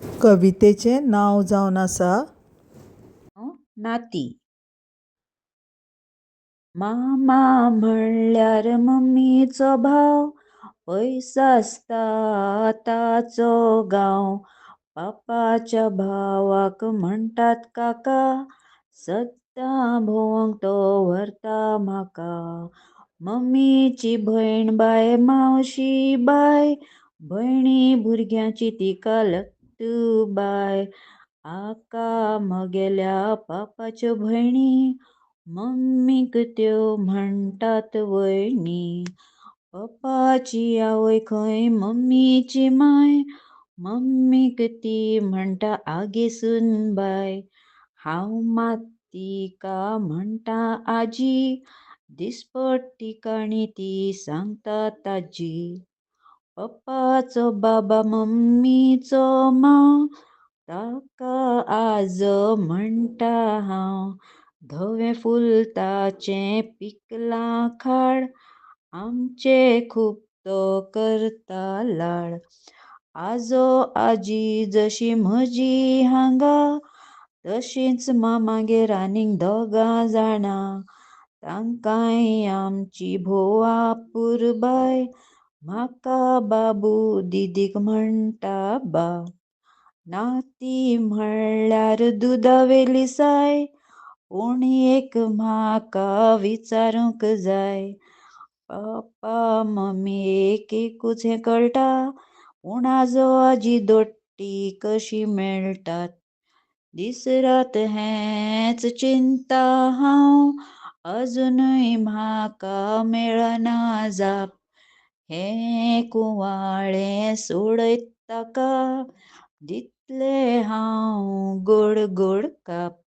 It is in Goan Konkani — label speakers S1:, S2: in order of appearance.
S1: कवितेचें नांव जावन आसा
S2: नाती. मामा म्हणल्यार मम्मीचो भाव, पयस आसता ताचो गांव. पापाच्या भावाक म्हणटात काका, सद्दां भोंवंक तो व्हरता म्हाका. मम्मीची भयण बाय मावशी बाय, भयणी भुरग्यांची तिका लक्तुबाय. आका म्हगेल्या पापाच्यो भयणी, मम्मीक त्यो म्हणटात वयनी. पप्पाची आवय खंय मम्मीची माय, मम्मीक ती म्हणटा आगे सूनबाय. हांव मात तिका म्हणटा आजी, दिसपट्टी काणी ती सांगता ताजी. पप्पाचो बाबा मम्मीचो मांव, ताका आजो म्हणटा हांव. धवें फूल ताचें पिकलां खाड, आमचे खूब तो करता लाड. आजो आजी जशी म्हजी हांगा, तशींच मामागेर आनीक दोगां जाणां. तांकांय आमची भोव आपुरबाय, म्हाका बाबू दिदीक म्हणटा बा. नाती म्हणल्यार दुदावेली साय, पूण एक म्हाका विचारूंक जाय. पप्पा मम्मी एक एकूच हें कळटा, पूण आजो आजी दोट्टी कशी मेळटात. दीस रात हेंच चिंता हांव, अजुनूय म्हाका मेळना जाप. हें कुंवाळें सोडयत ताका दितलें हांव गोड गोड काप.